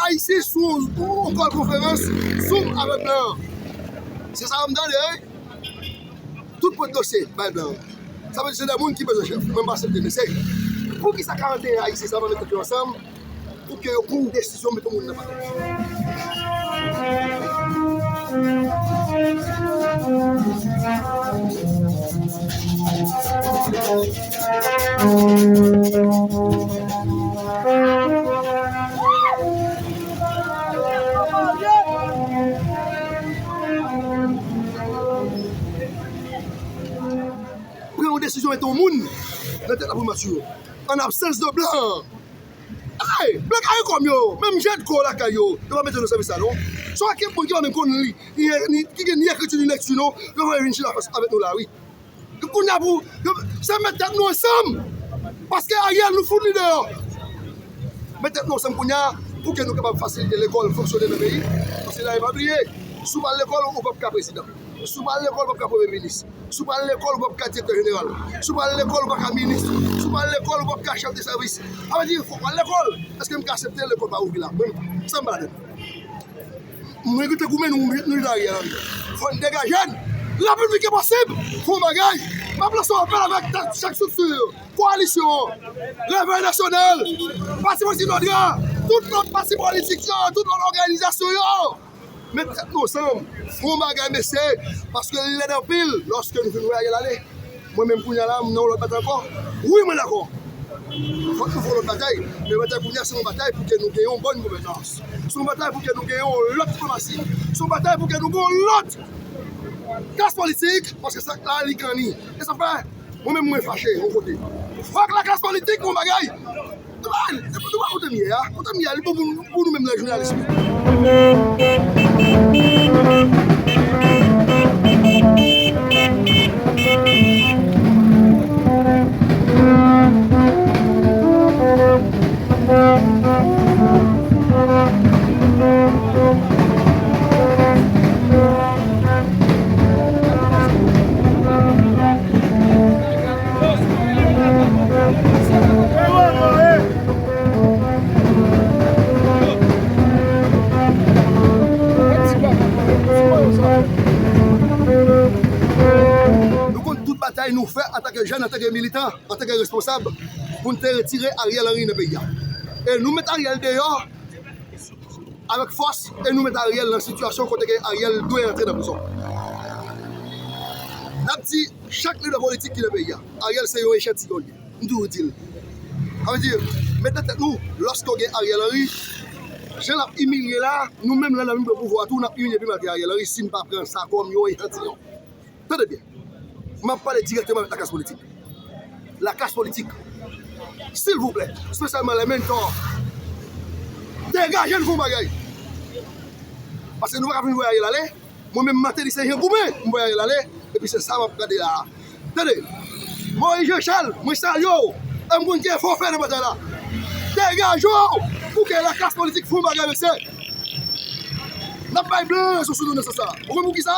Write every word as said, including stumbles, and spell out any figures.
Ayiti sou yon kòl konferans Zoom avèk blan. Se sa m tande, wi. Tout pòt dosye bay blan. Sa vle di se de moun ki bezwen chèf. Mwen m pa aksepte, mesye. Poukisa karannteyen Ayisyen sa pa met tèt yo ansanm pou ke yo pran yon desizyon, mete yon moun nan patay? Pran yon desizyon, mete yon moun nan tèt laprimati yo. An absans de blan. Ay, blan kare kòm yo, menm jan kò lakay yo, yo pa mete yo nan sèvis la non. Se yon ekip moun ki pa menm konn li, ni, ni, ki gen ni ekriti ni lekti non, yo voye vin chita fas avèk nou la wi. Kounye a pou, yo, se met tèt nou ansanm. Paske Ariel nou fout li deyò. Met tèt nou ansanm kounye a pou ke nou kapab fasilite lekòl fonksyone nan peyi. Paske la, pa bliye, si w pa al lekòl, ou p ap ka prezidan. Si w pa al lekòl, ou p ap ka premye minis. Si w pa al lekòl, ou p ap ka direktè jeneral. Si w pa al lekòl, ou pa ka minis. Si w pa al lekòl, ou p ap ka chèf de sèvis. Sa vle di, fòk w al lekòl. Èske m ka aksepte lekòl pa ouvri la? Mwen, sa m pa la tèt. Mwen ki te goumen nou, nou lari a la. Fò n degaje n. Rapid vit ke posib. Fè yon bagay. M ap lanse yon apèl avèk chak estrikti, koalisyon, Revèy Nasyonal, pati politik Nodra, tout lòt pati politik yo, tout lòt òganizasyon yo. Met tèt nou ansanm, fè yon bagay, mesye, paske li lèd anpil lòske nou fin wè Ariel ale. Mwen menm kounye a la, m nan yon lòt batay ankò. Wi, mwen dakò. Fòk nou fè yon lòt batay. Men batay kounye a, se yon batay pou ke nou gen yon bòn gouvènans. Se yon batay pou ke nou gen yon lòt diplomasi. Se yon batay pou ke nou gen yon lòt klas politik, paske sa k la, li kanni. E sa fè, mwen menm, mwen fache, yon kote. Fòk laklas politik, yon bagay. Nou pa, nou pa kote m ye a. Kote m ye a, li bon pou, pou nou menm nan jounalis. Nou konn tout batay nou fè antanke jèn, antanke militan, antanke responsab, pou n te retire Ariel Henry nan peyi a. E nou met Ariel deyò avèk fòs e nou met Ariel nan sitiyasyon kote ke Ariel dwe antre nan prizon. N ap di chak lidè politik ki nan peyi a, Ariel se yon echantiyon li ye. M toujou di l. Sa vle di, met nan tèt nou, lòske w gen Ariel Henry, jan l ap imilye la, nou menm lè n ap vin pran pouvwa a tou, n ap imilye pi mal ke Ariel Henry si n pa pran sa kòm yon echantiyon. Tande byen. M ap pale dirèkteman avèk laklas politik. Laklas politik, silvouplè, espesyalman lè menntò, degaje n fè yon bagay. Paske nou pa ka vin voye Ariel ale. Mwen menm, Martelly, se jan goumen m voye Ariel ale. Epi se sa m ap gade la a. Tande. Moïse Jean Charles, mwen salye w. E m konn ki efò w fè nan batay la. Degaje w pou ke laklas politik fè yon bagay, mesye. N ap bay blan rezon sou nou nan sans sa a. Ou konn poukisa?